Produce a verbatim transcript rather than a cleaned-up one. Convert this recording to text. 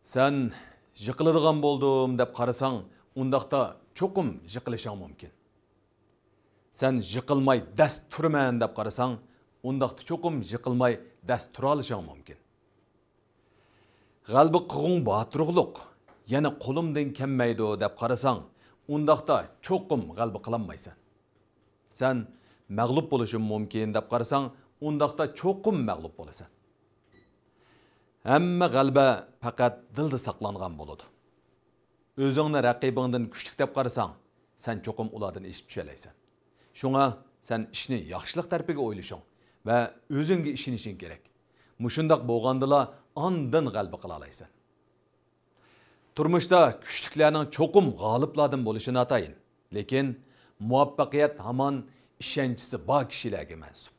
سەن يىقىلىدىغان بولدۇم دەپ قارىساڭ، ئۇنداقتا چوقۇم يىقىلىشىڭ مۇمكىن. سەن يىقىلماي دەس تۇرىمەن دەپ قارىساڭ، ئۇنداقتا چوقۇم يىقىلماي دەس تۇرالىشىڭ مۇمكىن. غەلىبە قىلغۇڭ بار تۇرۇقلۇق، يەنە قولۇمدىن كەلمەيدۇ دەپ قارىساڭ، ئۇنداقتا چوقۇم غەلىبە قىلالمايسەن. سەن مەغلۇپ بولۇشۇم مۇمكىن دەپ قارىساڭ، ئۇنداقتا چوقۇم مەغلۇپ بولىسەن. ھەممە غەلىبە پەقەت دىلدا ساقلانغان بولىدۇ. ئۆزۈڭنى رەقىبىڭدىن كۈچلۈك دەپ قارىساڭ، سەن چوقۇم ئۇلاردىن ئېشىپ چۈشەلەيسەن. شۇڭا سەن ئىشنى ياخشىلىق تەرىپىگە ئويلىشىڭ ۋە ئۆزۈڭگە ئىشىنىشىڭ كېرەك. مۇشۇنداق بولغاندىلا ئاندىن غەلىبە قىلالايسەن. تۇرمۇشتا كۈچلۈكلەرنىڭ چوقۇم غالىبلاردىن بولۇشى ناتايىن، لېكىن مۇۋەپپەقىيەت ھامان ئىشەنچىسى بار كىشىلەرگە مەنسۇپ.